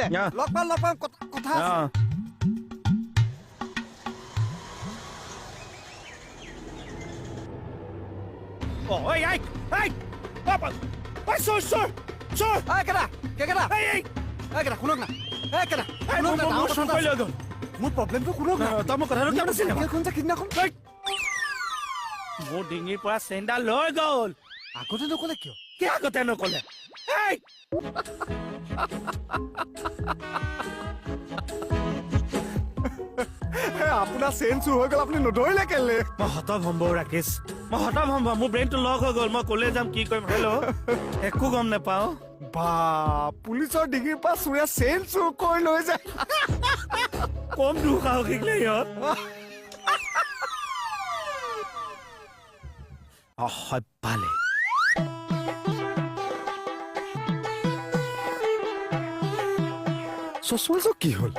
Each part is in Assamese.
আছিলে। লগ পাম, লগ পাম, কথা আছে। অ, ঐ, এই, এই, ঐ, চোৰ, চোৰ, চোৰ! এই কেইটা, কেইটা? এই, এই! এই কেইটা, শুনক না। এই কেইটা, এই, শুনক না, মোৰ ডাঙৰ চোৰ কথা কৰি এটা লৈ আছে। গ'ল। মোৰ প্ৰব্লেমটো শুনক না। তই মোৰ কথাটো কিয় নাছিলে? চাইকেলখন যে সিদিনাখন এই! মোৰ ডিঙিৰ পৰা চেইনডাল লৈ গ'ল। আগতে নকলে কিয়? কি আগতে নকলে? এই! আপোনাৰ চেইন চুৰ হৈ গ'ল, আপুনি নধৰিলে কেলে? মই হতভম্ব ৰাকেশ, মই হতভম্ব। মোৰ ব্ৰেইনটো লক হৈ গ'ল। মই ক'লে যাম, কি কৰিম? হেল্ল', একো গম নাপাওঁ। বা, পুলিচৰ ডিঙিৰ পৰা চোৰে চেইন চুৰ কৰি লৈ যায়। কম দুঃসাহসিক নে সিহঁত? অসভ্যালে। চচমাযোৰ কি হ'ল?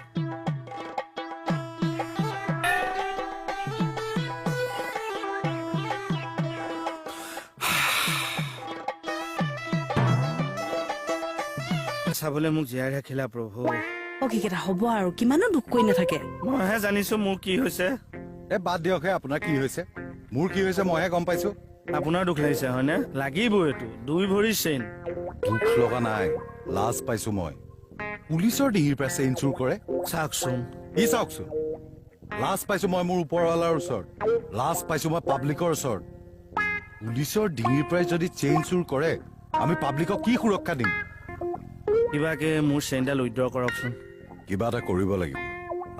চাবলৈ মোক জীয়াই ৰাখিলা প্ৰভু। অ, কেইটা হ'ব আৰু, কিমানো দুখ কৰি নাথাকে। মইহে জানিছো মোৰ কি হৈছে। এ বাদ দিয়ক হে, আপোনাৰ কি হৈছে, মোৰ কি হৈছে মইহে গম পাইছো। আপোনাৰ দুখ লাগিছে হয়নে? লাগিব, এইটো দুই ভৰি চেইন। দুখ লগা নাই, লাজ পাইছো মই। পুলিচৰ ডিঙিৰ পৰা চেইন চুৰ কৰে। চাওকচোন। ই চাওকচোন, লাজ পাইছো মই মোৰ ওপৰৱালাৰ ওচৰত, লাজ পাইছো মই পাব্লিকৰ ওচৰত। পুলিচৰ ডিঙিৰ পৰাই যদি চেইন চুৰ কৰে, আমি পাব্লিকক কি সুৰক্ষা দিম? কিবাকে মোৰ চেইনডাল উইড্ৰ কৰকচোন। কিবা এটা কৰিব লাগিব।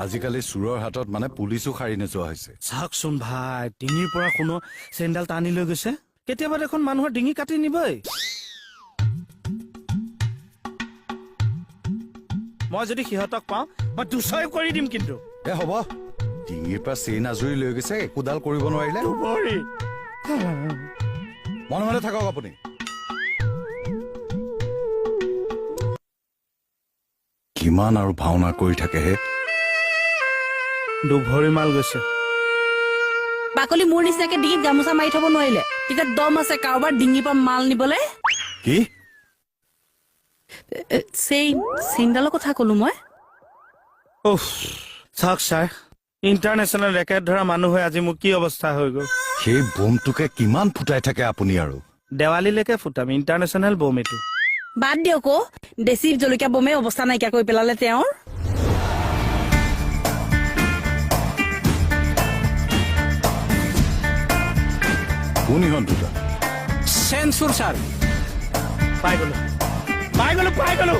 আজিকালি চোৰৰ হাতত মানে পুলিচো সাৰি নোযোৱা হৈছে। চাওকচোন ভাই, ডিঙিৰ পৰা কোনো চেইনডাল টানি লৈ গৈছে। কেতিয়াবা দেখোন মানুহৰ ডিঙি কাটি নিবই। মই যদি সিহঁতক পাওঁ, মই দুচয় কৰি দিম কিন্তু। এ হ'ব, ডিঙিৰ পৰা চেইন আজুৰি লৈ গৈছে, একোডাল কৰিব নোৱাৰিলে। দুভৰি। মনে মনে থাকক আপুনি। কিমান আৰু ভাওনা কৰি থাকেহে। দুভৰি মাল গৈছে। বাকলি মোৰ নিচিনাকে ডিঙিত গামোচা মাৰি থব নোৱাৰিলে, তেতিয়া দম আছে কাৰোবাৰ ডিঙিৰ পৰা মাল নিবলে? কি? চেইন, চেইনডালৰ কথা কলো মই। উফ, চাওক ছাৰ, ইণ্টাৰনেশ্যনেল ৰেকেট ধৰা মানুহ হৈ আজি মোৰ কি অৱস্থা হৈ গ'ল। সেই বোমটোকে কিমান ফুটাই থাকে আপুনি আৰু। দেৱালীলৈকে ফুটাম, ইণ্টাৰনেশ্যনেল বোম এইটো। বাদ দিয়ক অ, দেশী জলকীয়া বোমে অৱস্থা নাইকিয়া কৰি পেলালে তেওঁৰ। কোন ইহঁত দুটা? চেনচুৰ ছাৰ। পাই গলো, পাই গলো, পাই গলো।